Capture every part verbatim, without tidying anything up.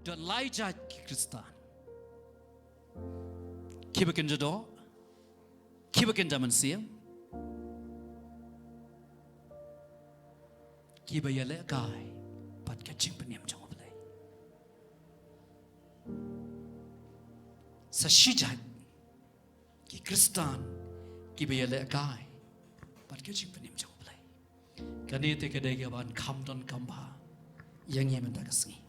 Don lai jait ki Khristan. Kiba kynja doh, kiba kynja mynsiem, kiba ïalehkai bad ka jingpynim jong U Blei. Sa shi jait ki Khristan kiba ïalehkai bad ka jingpynim jong U Blei. Kane te ka dei kaban kham donkam bha ïa ngi mynta ka sngi.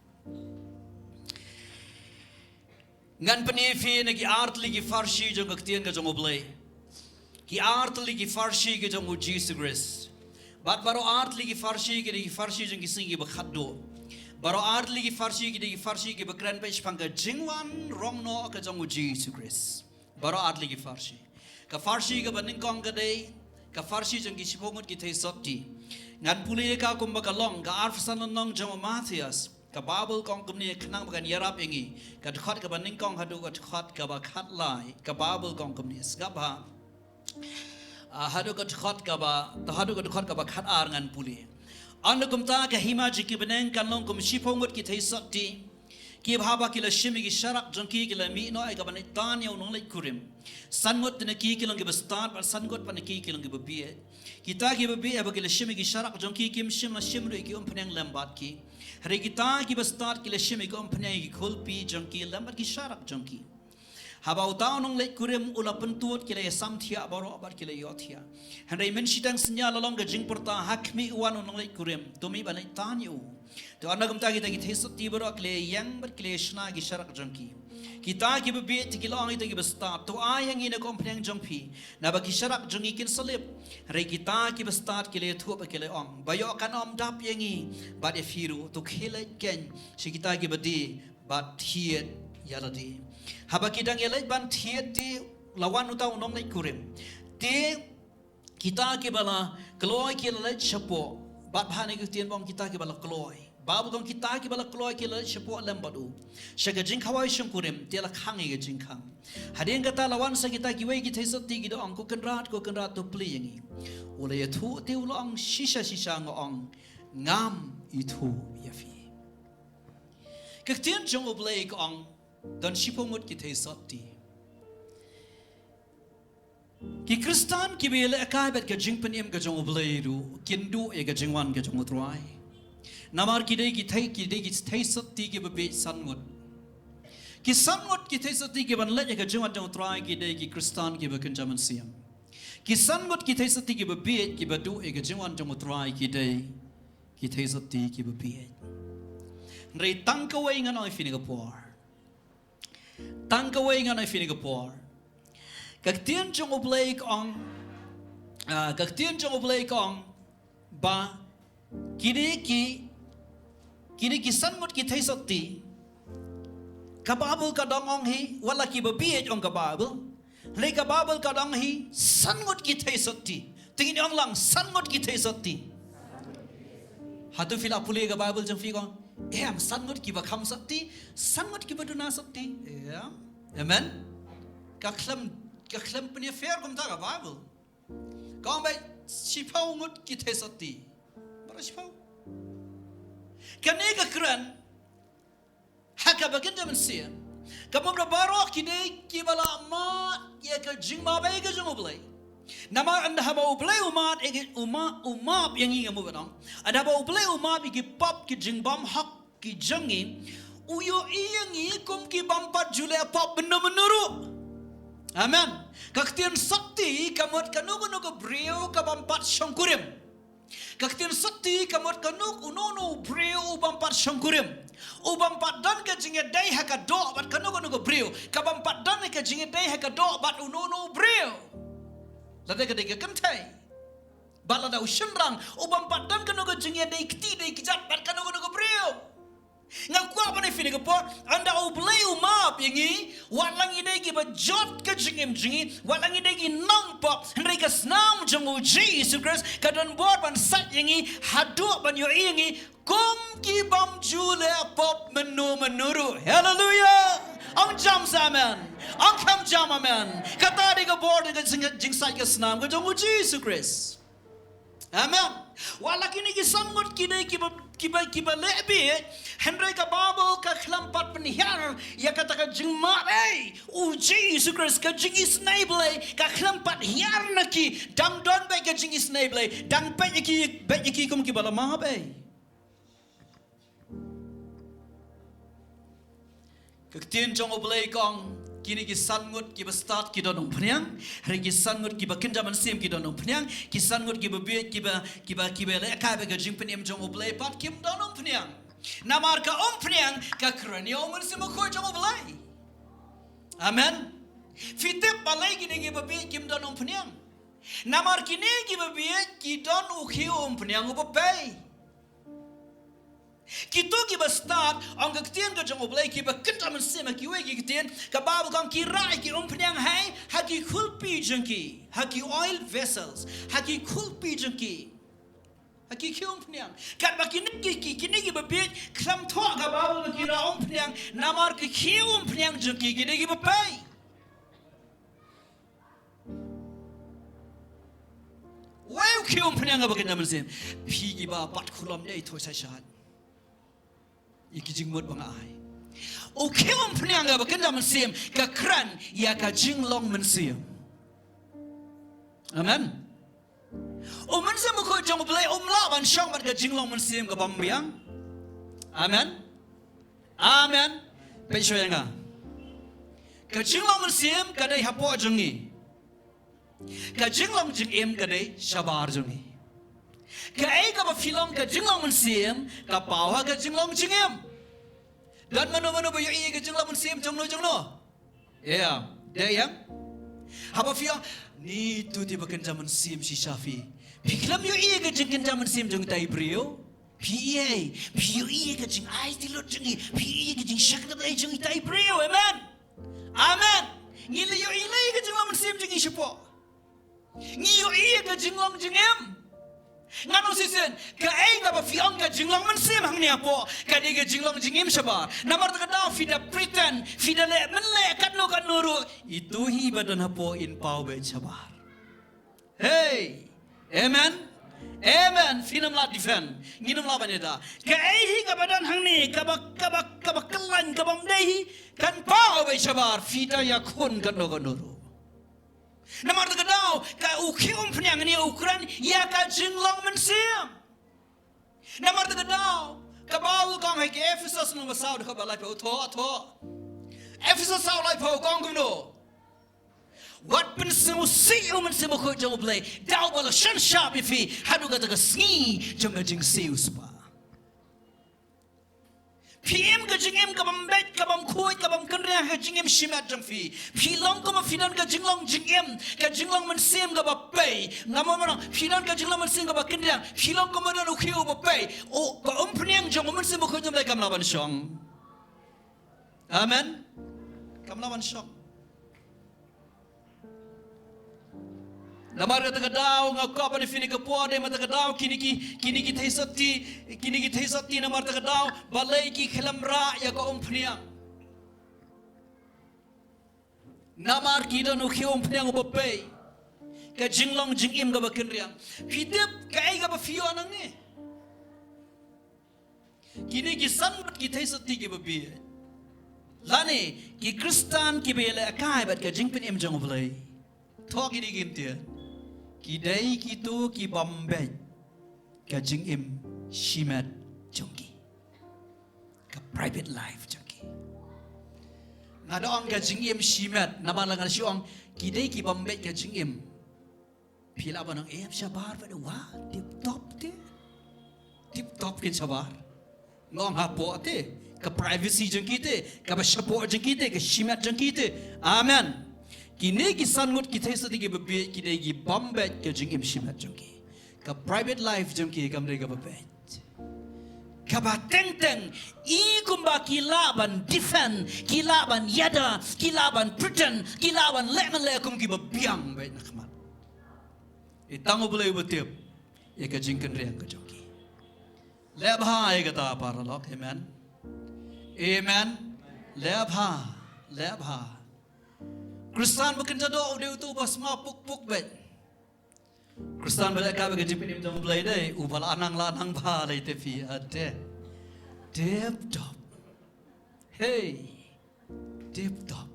Ngan pyni ïa phi na ki artylli ki pharshi jong ka ktien ka jong U Blei. Ki artylli ki pharshi ka jong U Jisu Khrist. Bad baroh artylli ki pharshi ki dei ki pharshi jong ki sngi kiba khatduh. Baroh artylli ki pharshi ki dei ki pharshi kiba kren beit shaphang ka jingwan rong noh ka jong U Jisu Khrist. Baroh artylli ki pharshi. Ka pharshi kaba nyngkong ka dei ka pharshi jong ki shiphew ngut ki theisotti. Ngan pule ïa ka kumba ka long, ka arphew san lynnong jong u Mathaios. Ka Baibl ka ong kumne, khnang ba kan ïarap ïa ngi. Ka dkhot kaba nyngkong haduh ka dkhot kaba khatlai. Ka Baibl ka ong kumne, sngap bha. Ah, haduh ka dkhot kaba, haduh ka dkhot kaba khatar ngan pule. Ynda kumta ka hima jong ki bneng kan long kum shiphew ngut ki theisotti. Kiba haba ki la shim ïa ki sharak jong ki, ki la mih noh ïa kaban leit tan ïa u nongleit kurim. San ngut na ki ki long kiba stad, bad san ngut pat na ki ki long kiba bieit. Kita kiba bieit haba ki la shim ïa ki sharak jong ki, kim shym la shim ruh ïa ki umphniang lem bad ki. Hynrei kita kiba stad ki la shim ïa ki umphniang ïa ki khulpi jong ki lem bad ki sharak jong ki. Haba uta u nongleit kurim u la pyntud, ki la ïasam thiah baroh bad ki la ïohthiah. Hynrei mynshiteng synñia la long ka jingpyrta ha khmih u wan u nongleit kurim, to mih ban leit tan ïa u. Te ynda kumta kita ki theisotti baroh ki la ïeng bad ki la ïashna ïa ki sharak jong ki. Kita kiba bieit te ki la ong ïa kita kiba stad, to ai ha ngi na ka umphniang jong phi, naba ki sharak jong ngi kin sa lip. Hynrei kita kiba stad ki la ïathuh bad ki la ong, ba ïoh kan ym dap ïa ngi bad ïa phi ruh, to khie leit keiñ sha kita kiba die bad thied ïa lade. Haba ki dang ïaleit ban thied te la wan uta u nongleit kurim. Te kita kiba la kloi ki la leit shapoh. Bad bha ne ka ktien ba ong kita kiba la kloi. Baibl ka ong kita kiba la kloi ki la leit shapoh lem bad u sha ka jingkhawai shongkurim, te la khang ïa ka jingkhang. Hadien kata la wan sa kita kiwei ki theisotti ki da ong, ko Kynrad, ko Kynrad, to plie ïa ngi. U la ïathuh te u la ong, shisha shisha nga ong, ngam ithuh ïa phi. Ka ktien jong U Blei ka ong, don shiphew ngut ki theisotti. Ki Khristan kiba ïalehkai bad ka jingpynim ka jong U Blei ruh kin duh ïa ka jingwan ka jong U Trai. Namar ki dei ki thei, ki dei ki theisotti kiba bieit san ngut. Ki san ngut ki theisotti kiban leit ïa ka jingwan jong U Trai ki dei ki Khristan kiba kynja mynsiem. Ki san ngut ki theisotti kiba bieit kiba duh ïa ka jingwan jong U Trai ki dei ki theisotti kiba bieit. Hynrei tang kawei ngan ong ïa phi ne ka por. Tang kawei ngan ong ïa phi ne ka por. Ka ktien jong U Blei ka ong, ah, ka ktien jong U Blei ka ong ba kine ki, kine ki san ngut ki theisotti. Ka Baibl ka dang ong hi, wat la kiba bieit ong ka Baibl. Hynrei ka Baibl ka dang hi, san ngut ki theisotti. Te ngin ong lang, san ngut ki theisotti. Hato phi la pule ka Baibl jong phi, ko ong, em, san ngut kiba kham sotti, san ngut kiba duna sotti. Em. Amen. Ka khlem, ka khlem pynïapher kumta ka Baibl. Ka ong ba shiphew ngut ki theisotti. Baroh shiphew. Kane ka kren ha kaba kynja mynsiem. Ka mut ba baroh ki dei kiba la mad ïa ka jingmap ïa ka jong U Blei. Namar ynda haba U Blei u mad ïa ka, u ma-, u map ïa ngi, ka mut ba dang, ynda haba U Blei u map ïa ki pap ki jingbymhok ki jong ngi, u ïohi ïa ngi kum ki bym pat ju leh pap mynno mynno ruh. Amen. Ka ktien sotti ka mut kano kano ka briew ka bym pat shongkurim. Ka ktien sotti ka mut kano, uno uno u briew u bym pat shongkurim. U bym pat don ka jingïadei ha ka doh bad kano kano ka briew. Ka bym pat don ka jingïadei ha ka doh bad uno uno u briew. Lada ka dei ka kynthei bad lada u shynrang, u bym pat don kano ka jingïadei kti dei kjat bad kano kano ka briew. Nga kwah ban ong ïa phi ne ka por, ynda U Blei u map ïa ngi, wat la ngi dei kiba jot ka jingim jong ngi, wat la ngi dei ki nongpop, hynrei ka snam jong U Jisu Khrist ka don bor ban sait ïa ngi, haduh ban ïohi ïa ngi kum ki bym ju leh pop mynno mynno ruh. Haleluya. Ong jam sa amen. Ong kham jam amen. Kata dei ka bor, dei ka jing-, jingsait ka snam ka jong U Jisu Khrist. Amen. Wat la kine ki san ngut ki dei kiba, kiba, kiba leh bieit, hynrei ka Baibl ka khlem pat pynhiar ïa kata ka jingmap ei. U Jisu Khrist, ka jingisynei Blei ka khlem pat hiar na ki, dang don beit ka jingisynei Blei, dang peit ïa ki, peit ïa ki kum kiba la map ei. Ka ktien jong U Blei ka ong, kine ki san ngut kiba stad ki don umphniang, hynrei ki san ngut kiba kynja mynsiem ki don umphniang, ki san ngut kiba bieit, kiba, kiba, kiba leh kai bad ka jingpynim jong U Blei pat kim don umphniang. Namar ka umphniang ka kren ïa U Mynsiem Bakhuid jong U Blei. Amen. Phi tip balei kine kiba bieit kim don umphniang? Namar kine kiba bieit ki don u khiew umphniang uba pei. Kito kiba stad, ong ka ktien ka jong U Blei, kiba kynja mynsiem ha kiwei ki ktien, ka Baibl ka ong ki rah ïa ki umphniang ha, ha ki khulpi jong ki, ha ki oil vessels, ha ki khulpi jong ki, ha ki khiew umphniang. Katba kine ki, ki, kine kiba bieit khlem thoh ka Baibl ba ki rah umphniang, namar ki khiew umphniang jong ki ki dei kiba pei. Wei u khiew umphniang kaba kynja mynsiem. Phi kiba bat khulom dei thoh shai shai ïa ki jingmut ba nga ai. U khiew umphniang kaba kynja mynsiem ka kren ïa ka jinglong mynsiem. Amen. U Mynsiem Bakhuid jong U Blei um lah ban shong bad ka jinglong mynsiem kaba ym biang. Amen. Amen. Peit shuwa ïa nga. Ka jinglong mynsiem ka dei hapoh jong ngi. Ka jinglong jingim ka dei shabar jong ngi. Kaei kaba phi long ka jinglong mynsiem ka paw ha ka jinglong jingim. Don mano mano ba ïohi ïa ka jinglong mynsiem jong no jong no? Ïa, dei ïa. Haba phi ong, ni tu te ba kynja mynsiem shisha phi. Phi khlem ïohi ïa ka jingkynja mynsiem jong itai i briew. Phi ïohi, phi ïohi ïa ka jingaiti lut jong ngi, phi ïohi ïa ka jingshakri jong itai i briew. Amen. Amen. Ngi la ïohi ïa ka jinglong mynsiem jong ngi shapoh. Ngi ïohi ïa ka jinglong jingim. Ngan ong shisien, kaei kaba phi ong ka jinglong mynsiem hangne hapoh, ka dei ka jinglong jingim shabar. Namar kata ka daw phi da pretend, phi da leh mynleh katno katno ruh, itu hi ba don hapoh in paw beit shabar. Hey! Amen. Amen. Phin ym lah defend. Ngin ym lah ban ïada. Kaei hi kaba don hangne, kaba, kaba, kaba kyllain, kaba ym dei hi, kan paw beit shabar, phi da ïakhun katno katno ruh. Namar kata ka daw, ka u khiew umphniang hangne u kren ïa ka jinglong mynsiem. Namar kata ka daw, ka Baibl ka ong ha ki Ephesos lynnong ba saw dkhot ba laiphew, thoh, thoh. Ephesos saw laiphew ka ong kumno? Wat pynsngewsih ïa u Mynsiem Bakhuid jong U Blei, da uba la shon shap ïa phi haduh kata ka sngi jong ka jingsiew spah. Phi im ka jingim kaba ym beit, kaba ym khuid, kaba ym kynriang ha ka jingim shimet jong phi. Phi long kumba phi don ka jinglong jingim, ka jinglong mynsiem kaba pei. Nga mut ban ong, phi don ka jinglong mynsiem kaba kynriang, phi long kumba don u khiew uba pei. O, ka umphniang jong u Mynsiem Bakhuid jong U Blei kam lah ban shong. Amen. Kam lah ban shong. Namar kata ka daw nga kwah ban ïa phi kane ka por, dei namar kata ka daw kine ki, kine ki theisotti, kine ki theisotti namar kata ka daw balei ki khlem rah ïa ka umphniang. Namar ki don u khiew umphniang uba pei. Ka jinglong jingim kaba kynriang. Phi tip kaei kaba phi ïoh nangne? Kine ki san ngut ki theisotti kiba bieit, lane ki Khristan kiba ïalehkai bad ka jingpynim jong U Blei, thoh kine ki ktien, ki dei kito ki bym beit ka jingim shimet jong ki, ka private life jong ki. Nga da ong ka jingim shimet namar la nga shu ong ki dei ki bym beit ka jingim. Phi lah ban ong em shabar bad wa, tip top te. Tip top kin shabar. Nga ong hapoh te. Ka privacy jong ki te, kaba shapoh jong ki te, ka shimet jong ki te. Amen. Kine ki san ngut ki theisotti kiba bieit ki dei ki bym beit ka jingim shimet jong ki. Ka private life jong ki kam dei kaba beit. Kaba teng teng i kumba ki lah ban defend, ki lah ban ïada, ki lah ban pretend, ki lah ban leh man leh kum kiba biang beit na khmat. I tang U Blei uba tip ïa ka jingkynriang ka jong ki. Leh bha ïa kata paralok, amen. Amen. Leh bha, leh bha. Khristan ba kynja doh u dei utu uba sma puk puk beit. Khristan ba leh kai bad ka jingpynim jong U Blei dei uba la nang la nang bha lei te phi, ate. Tip top. Hey. Tip top.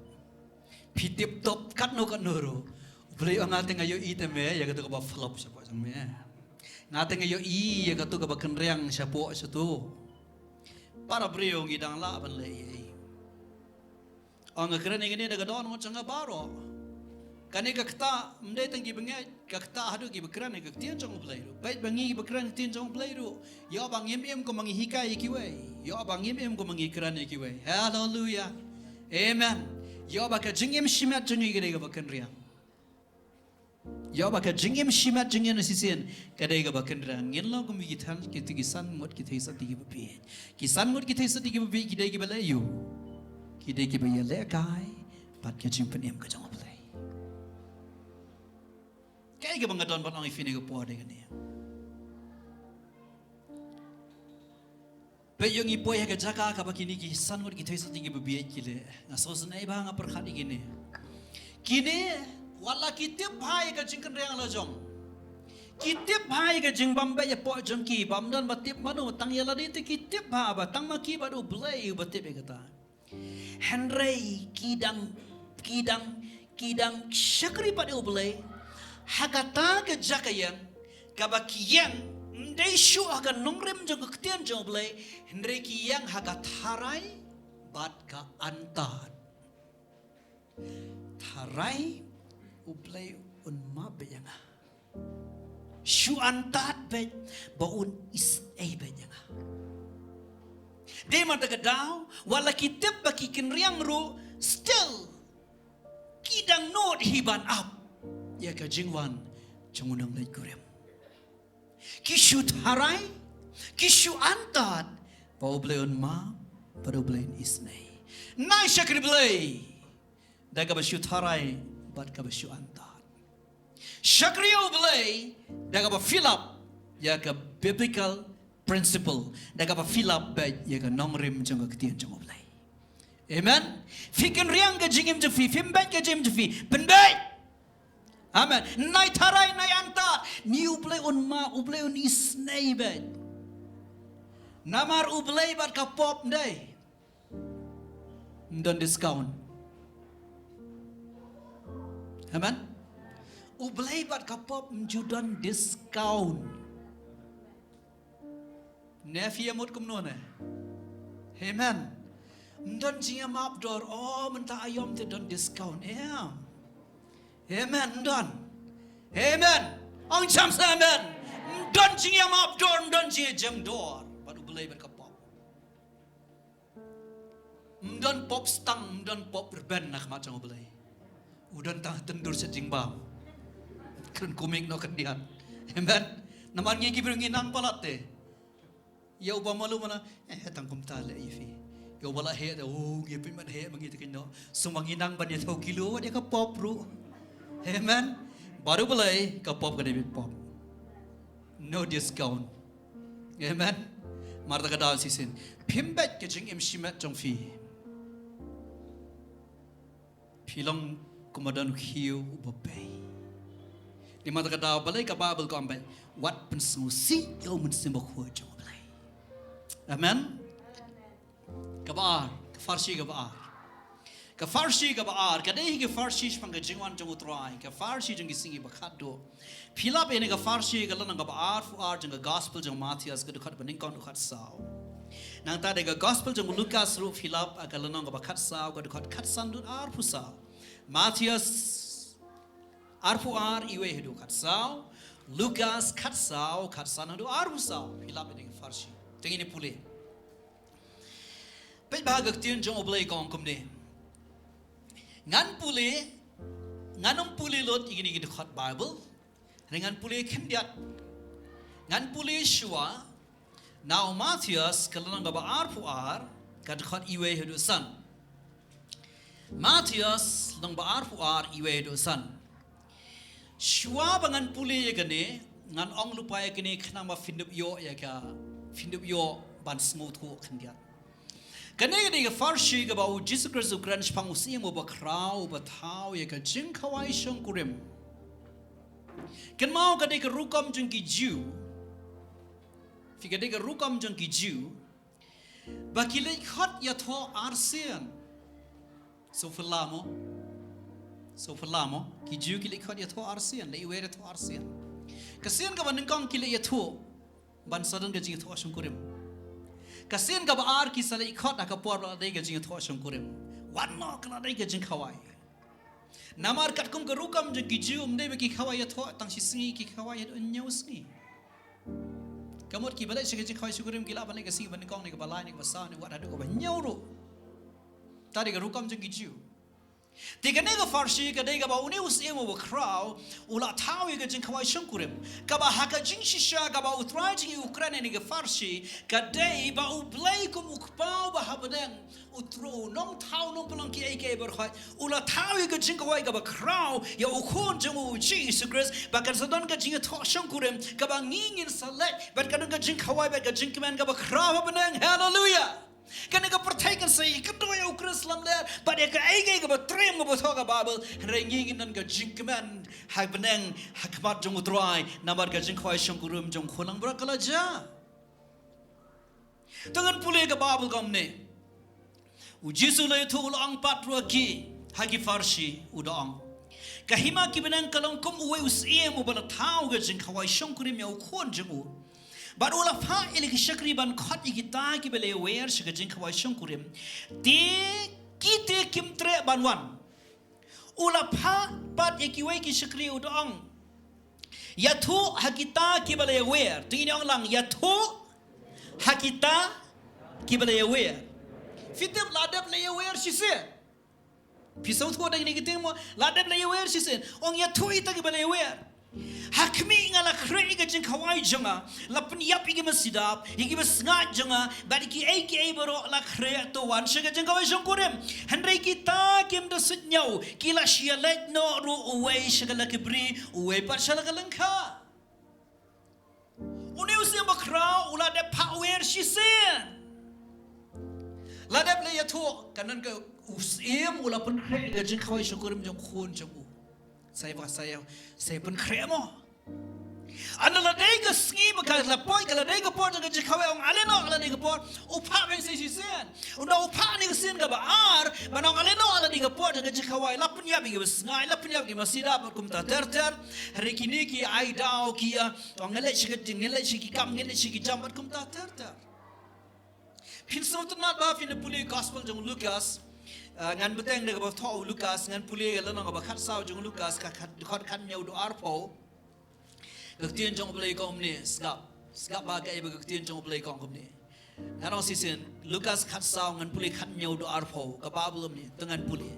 Phi tip top katno katno ruh, U Blei u ong, nga te nga ïohi te me ïa kato kaba flop shapoh jong me. Nga te nga ïohi ïa kato kaba kynriang shapoh shato. Para briew ngi dang lah ban leh ei ei. Ong, nga kren ïa kane da ka dohnud jong nga baroh. Kane ka ktah ym dei tang kiba ngeit, ka ktah haduh kiba kren ïa ka ktien jong U Blei ruh. Peit ba ngi kiba kren ïa ka ktien jong U Blei ruh, ïoh ba ngim im kumba ngi hikai ïa kiwei, ïoh ba ngim im kumba ngi kren ïa kiwei. Haleluia. Amen. Ïoh ba ka jingim shimet jong ngi ka dei kaba kynriang. Ïoh ba ka jingim shimet jong ngi na shisien ka dei kaba kynriang. Ngin long kum ki than, ki, ki san ngut ki theisotti kiba bieit. Ki san ngut ki theisotti kiba bieit ki dei kiba leh aïu? Ki dei kiba ïalehkai bad ka jingpynim ka jong U Blei. Kaei kaba nga don ban ong ïa phi kane ka por dei kane. Peit, ïoh ngi poi ha ka jaka kaba kine ki san ngut ki theisotti kiba bieit ki leh. Nga sngewsynei bha, nga pyrkhat ïa kine. Kine, wat la ki tip bha ïa ka jingkynriang la jong, ki tip bha ïa ka jingbym beit hapoh jong ki, bym don ba tip mano, tang ïa lade te ki tip bha ba tang ma ki bad U Blei uba tip ïa kata. Hynrei ki dang, ki dang, ki dang shakri pat ïa U Blei ha kata ka jaka ïeng kaba ki ïeng ym dei shuh ha ka nongrim jong ka ktien jong U Blei, hynrei ki ïeng ha ka tharai bad ka antad. Tharai, U Blei un map beit ïa nga. Shu antad beit ba un isynei beit ïa nga. Dei mynta ka daw, wat la ki tip ba ki kynriang ruh, still ki dang nud hi ban ap ïa ka jingwan jong U Nongleit kurim. Ki shu tharai, ki shu antad ba U Blei un map bad U Blei un isynei. Nai shakri Blei da kaba shu tharai bad kaba shu antad. Shakri ïa U Blei da kaba fill up ïa ka biblical principle, da kaba fill up beit ïa ka nongrim jong ka ktien jong U Blei. Amen. Phi kynriang ka jingim jong phi, phim beit ka jingim jong phi, pynbeit. Amen. Nai tharai, nai antad. Ni U Blei un map, U Blei un isynei beit. Namar U Blei bad ka pop ym dei, ym don discount. Amen. U Blei bad ka pop ym ju don discount. Ne phi ïamut kumno ne? Amen. Ym don jingïamap dor, o mynta aïom te don discount. Em. Amen, ym don. Amen. Ong cham sa amen. Ym don jingïamap dor, ym don jingïajem dor bad U Blei bad ka pop. Ym don pop stang, ym don pop rben na khmat jong U Blei. U don tang tyndur shet jingbam. Kren kumne noh khyndiat. Amen. Namar ngi ki briew ngi nang palat te. Ïa uba malu mana, eh, tang kumta leh ïa phi. Ïa uba la heh te, oh, ngi pynban heh ma ngi te kynnoh. Sngewbha ngi nang ban ïathuh kilo wat ïa ka pop ruh. Amen. Bad U Blei ka pop ka dei beit pop. No discount. Amen. Mar ta ka daw shisien, phim beit ka jingim shimet jong phi. Phi long kum u don u khiew uba bei. Te mar ta ka daw balei ka Baibl ka ong beit, wat pynsngewsih ïa u Mynsiem Bakhuid jong U Blei. Amen. Kaba ar, ka pharshi kaba ar. Ka pharshi kaba ar ka dei hi ka pharshi shaphang ka jingwan jong U Trai, ka pharshi jong ki sngi ba khatduh. Phi lap ïa kane ka pharshi ha ka lynnong kaba arphew ar jong ka Gospel jong u Mathaios, ka dkhot ba nyngkong haduh khatsaw. Nangta da ka Gospel jong u Lukas ruh phi lap ha ka lynnong kaba khatsaw, ka dkhot khatsan haduh arphew saw. Mathaios arphew ar, iwei haduh khatsaw. Lukas khatsaw, khatsan haduh arphew saw. Phi lap ïa kane ka pharshi. Te ngin ïa pule. Peit ba ka ktien jong U Blei ka ong kumne. Ngan pule, ngan ym pule lut ïa kine ki dkhot Baibl. Hynrei ngan pule khyndiat. Ngan pule shuwa na u Mathaios ka lynnong kaba arphew ar, ka dkhot iwei haduh san. Mathaios lynnong ba arphew ar, iwei haduh san. Shuwa ba ngan pule ïa kane, ngan ong lypa ïa kane khnang ba phin dup ïoh ïa ka, phin dup ïoh ban sngewthuh khyndiat. Kane ka dei ka pharshi kaba u Jisu Khrist u kren shaphang u Syiem uba khraw, uba thaw ïa ka jingkhawai shongkurim. Kynmaw ka dei ka rukom jong ki Jiw. Phi ka dei ka rukom jong ki Jiw. Ba ki leit khot ïathoh arsien. So phylla mo. So phylla mo. Ki Jiw ki leit khot ïathoh arsien. Leit wer ïathoh arsien. Ka sien kaba nyngkong ki leit ïathuh. Ban sa don ka jingïathoh shongkurim. Ka sien kaba ar ki sa leit khot ha ka por ba la dei ka jingïathoh shongkurim. Wat noh ka la dei ka jingkhawai. Namar katkum ka rukom jong ki Jiw ym dei ba ki khawai ïathoh tang shi sngi, ki khawai ïathoh hynñiew sngi. Ka mut kiba leit sha ka jingkhawai shongkurim ki lah ban leit ka sngi ba nyngkong ne kaba lai ne kaba saw ne wat haduh kaba hynñiew ruh. Ta dei ka rukom jong ki Jiw. Te kane ka pharshi ka dei kaba une u syiem uba khraw u la thaw ïa ka jingkhawai shongkurim. Kaba ha ka jingshisha kaba u Trai jong ngi u kren ïa kane ka pharshi ka dei ba U Blei kum u Kpa uba ha bneng, u Trai, u Nongthaw Nongpynlong kiei kiei baroh, u la thaw ïa ka jingkhawai kaba khraw ïa u Khun jong u Jisu Khrist ba kan sa don ka jingïathoh shongkurim kaba ngi ngin sa leit bad ka don ka jingkhawai bad ka jingkmen kaba khraw ha bneng. Haleluya. Kane ka pyrthei kan sa ïakynduh ïa u Khrist lamler bad ïa kaei kaei kaba triem kaba thoh ka Baibl, hynrei ngi ngin don ka jingkmen ha bneng ha khmat jong u Trai namar ka jingkhawai shongkurim jong u Khun Langbrot ka la jia. To ngan pule ka Baibl kumne. U Jisu u la ïathuh, u la ong pat ruh ha ki, ha ki pharshi, u da ong, ka hima ki bneng ka long kum uwei u syiem uba la thaw ka jingkhawai shongkurim ïa u khun jong u. Bad u la phah ïa la ki shakri ban khot ïa kita kiba la ïawer sha ka jingkhawai shongkurim. Te kita kim treh ban wan. U la phah pat ïa kiwei ki shakri, u da ong, ïathuh ha kita kiba la ïawer. To ngin ong lang, ïathuh ha kita kiba la ïawer. Phi tip la dep la ïawer shisien. Phi sngewthuh da kine ki ktien mo, la dep la ïawer shisien. Ong ïathuh ïa kita kiba la ïawer. Ha khmih nga la khreh ïa ka jingkhawai jong nga, la pynïap ïa ki masi dap, ïa ki basngaid jong nga, bad ïa kiei kiei baroh la khreh, to wan sha ka jingkhawai shongkurim. Hynrei kita kim da suidñiew, ki la shah leit noh ruh, uwei sha ka la ki bri, uwei pat sha la ka lyngkha. Une u syiem bakhraw u la dep phah wer shisien. La dep la ïathuh, ka don ka u syiem u la pynkhreh ka jingkhawai shongkurim jong u khun jong u. Sa ïa ba, sa ïa, sa ïa pynkhreh mo. Hynda la dei ka sngi ba ka la poi, ka la dei ka por jong ka jingkhawai, ong ale noh, ka la dei ka por. U phah beiñ sa shisien. Hynda u phah kane ka sien kaba ar ban ong ale noh, ka la dei ka por jong ka jingkhawai, la pynïap ïa ki basngaid, la pynïap ïa ki masi dap bad kumta ter ter. Hynrei kine ki ai daw ki ïa, to ngin leit sha ki, ngin leit sha ki kam, ngin leit sha ki jam bad kumta ter ter. Phin sngewtynnat ba phin pule gospel jong u Lukas. Ah, ngan bteng da kaba thoh u Lukas, ngan pule ïa la nong kaba khatsaw jong u Lukas, ka khat, dkhot khathynñiew haduh arphew. Ka ktien jong u Blei ka ong kumne, sngap. Sngap ba kaei ba ka ktien jong u Blei ka ong kumne. Ngan ong shisien, Lukas khatsaw, ngan pule khathynñiew haduh arphew, ka Baibl kumne, to ngan pule.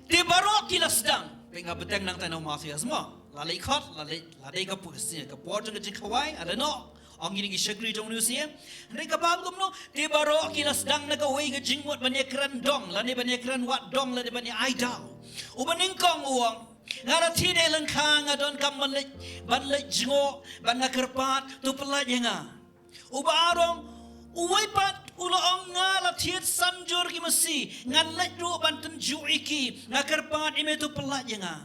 Te baroh ki la sdang, peit nga bteng nangta na u Mathaios mo, la leit khot, la leit, la dei ka por, ka por jong ka jingkhawai, ale noh, ong kine ki shakri jong une u syiem. Hynrei ka Baibl kumno, te baroh ki la sdang na kawei ka jingmut ban ïakren dong, lane ban ïakren wad dong, lane ban ïa ai daw. Uba nyngkong u ong, nga la thied ha lyngkha, nga donkam ban leit, ban leit jngoh, bad nga kyrpad, to pyllait ïa nga. Uba ar u ong, uwei pat u la ong, nga la thied san jur ki masi, ngan leit ruh ban tynjuh ïa ki, nga kyrpad ïa me, to pyllait ïa nga.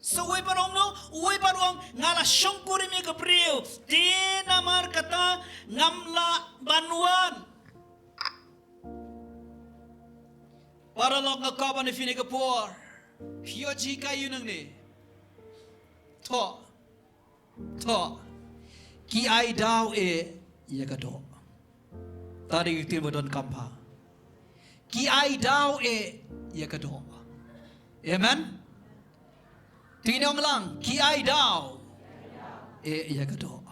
Sa uwei pat u ong kumno, uwei pat u ong, nga la shongkurim ïa ka briew, te namar kata ngam lah ban wan. Paralok, nga kwah ban ong ïa phi kane ka por, phi ïoh jinghikai ïa u nangne. Thoh. Thoh. Ki ai daw eh ïa ka doh. Ta dei ka ktien ba donkam bha. Ki ai daw eh ïa ka doh. Amen. To ngin ong lang, ki ai daw eh ïa ka doh.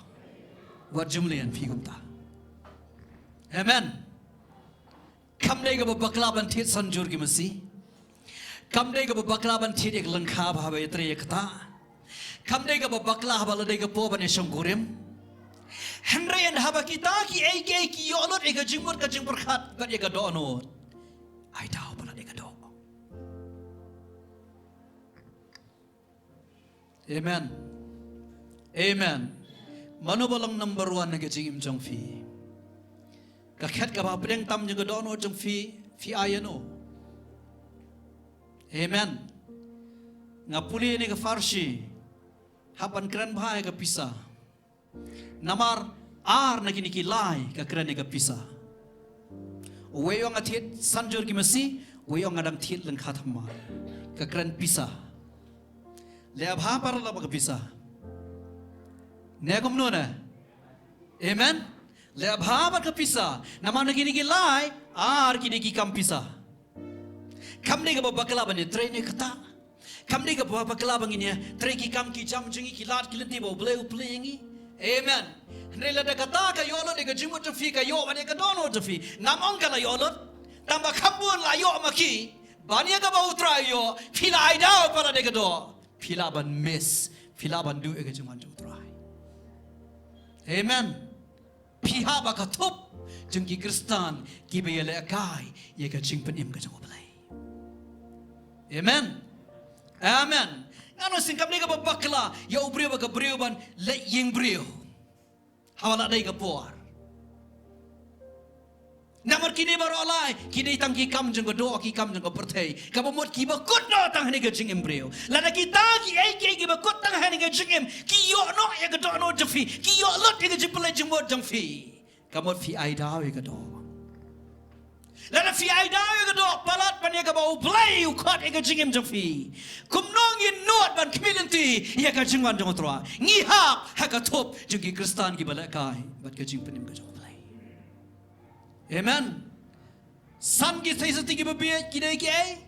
Wat jumlien phi kumta. Amen. Kam dei kaba bakla ban thied san jur ki masi. Kam dei kaba bakla ban thied ïa ka lyngkha ba haba ïatrei ïa kata. Kam dei kaba bakla haba la dei ka por ban ïa shongkurim. Hynrei haba kita kiei kiei ki ïoh lut ïa ka jingmut ka jingpyrkhat bad ïa ka dohnud, ai daw ba la dei ka doh. Amen. Amen. Mano ba long number one ha ka jingim jong phi? Ka khet kaba pdeng tam jong ka dohnud jong phi, phi ai ïa no? Amen. Nga pule ïa kane ka pharshi, hap ban kren bha ïa ka pisa. Namar ar na kine ki lai ka kren ïa ka pisa. Uwei u ong nga thied san jur ki masi, uwei u ong nga dang thied lyngkha thymmai. Ka kren pisa. Leh bha para leh bad ka pisa. Ne kumno ne? Amen. Leh bha bad ka pisa. Namar na kine ki lai ar kine ki kam pisa. Kam dei kaba bakla ban ïatrei ne kata. Kam dei kaba bakla ba ngin ïatrei ki kam ki jam jong ngi, ki lad ki lynti ba U Blei u plie ïa ngi. Amen. Hynrei lada kata ka ïoh lut ïa ka jingmut jong phi, ka ïoh bad ïa ka dohnud jong phi, ngam ong ka la ïoh lut. Tang ba kham bun la ïoh ma ki ban ïa kaba U Trai u ïoh, phi la ai daw palat ïa ka doh. Phi lah ban miss, phi lah ban duh ïa ka jingwan jong U Trai. Amen. Phi hap ha ka thup jong ki Khristan kiba ïalehkai ïa ka jingpynim ka jong U Blei. Amen. Amen. Nga ong shisha, kam dei kaba bakla ïa u briew bad ka briew ban leit ïing briew haba la dei ka por. Namar kine baroh lai ki dei tang ki kam jong ka doh, ki kam jong ka pyrthei, kaba mut kiba kut noh tang ha kane ka jingim briew. Lada kita kiei kiei kiba kut tang ha kane ka jingim ki ïoh noh ïa ka dohnud jong phi, ki ïoh lut ïa ka jingpyllait jingmut jong phi, ka mut phi ai daw ïa ka doh. Lada phi ai daw ïa ka doh palat ban ïa kaba U Blei u khot ïa ka jingim jong phi, kumno ngin nud ban khmih lynti ïa ka jingwan jong U Trai? Ngi hap ha ka thup jong ki Khristan kiba lehkai bad ka jingpynim ka jong U Blei. Amen. San ki theisotti kiba bieit ki dei kiei?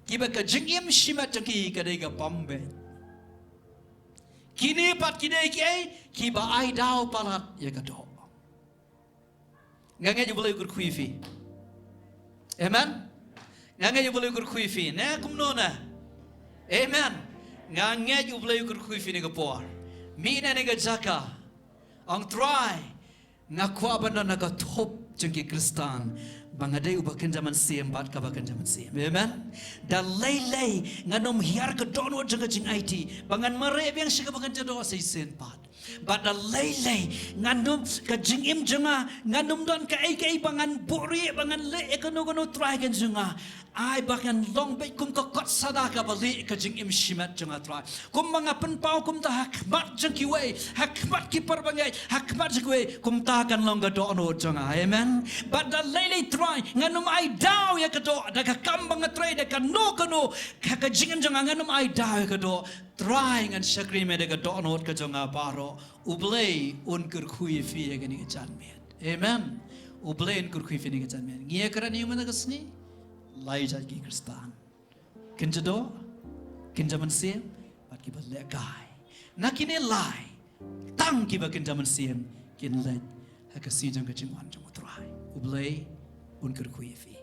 Kiba ka jingim shimet jong ki ka dei ka bym beit. Kine pat ki dei kiei? Kiba ai daw palat ïa ka doh. Nga ngeit U Blei u kyrkhu ïa phi. Amen. Nga ngeit U Blei u kyrkhu ïa phi. Ne kumno ne? Amen. Nga ngeit U Blei u kyrkhu ïa phi ne ka por. Mih na kane ka jaka. Ong Trai, nga kwah ban don ha ka thup jong ki Khristan ba nga dei uba kynja mynsiem bad kaba kynja mynsiem. Amen. Da lei lei ngan ym hiar ka dohnud jong ka jingaiti ba ngan mareh biang sha kaba kynja doh shisien pat. Bad da lei lei ngan ym, ka jingim jong nga ngan ym don kaei kaei ba ngan buhrieh, ba ngan leh ïa kano kano trai ka jong nga. Ai ba ngan long beit kum ka kot sada kaba lieh ka jingim shimet jong nga Trai. Kumba nga pynpaw kumta ha khmat jong kiwei, ha khmat ki para bangeit, ha khmat jong kiwei, kumta kan long ka dohnud jong nga. Amen. Bad da lei lei Trai ngan ym ai daw ïa ka doh da ka kam ba nga trei, da kano kano ka, ka jingim jong nga ngan ym ai daw ïa ka doh. Trai ngan shakri me da ka dohnud ka jong nga baroh. U Blei un kyrkhu ïa phi ïa kane ka janmiet. Amen. U Blei un kyrkhu ïa phi ïa kane ka janmiet. Ngi ïa kren ïa u mynta ka sngi. Lai jait ki Khristan. Kynja doh, kynja mynsiem, bad kiba lehkai. Na kine lai, tang kiba kynja mynsiem kin leit ha ka sngi jong ka jingwan jong U Trai. U Blei un kyrkhu ïa phi.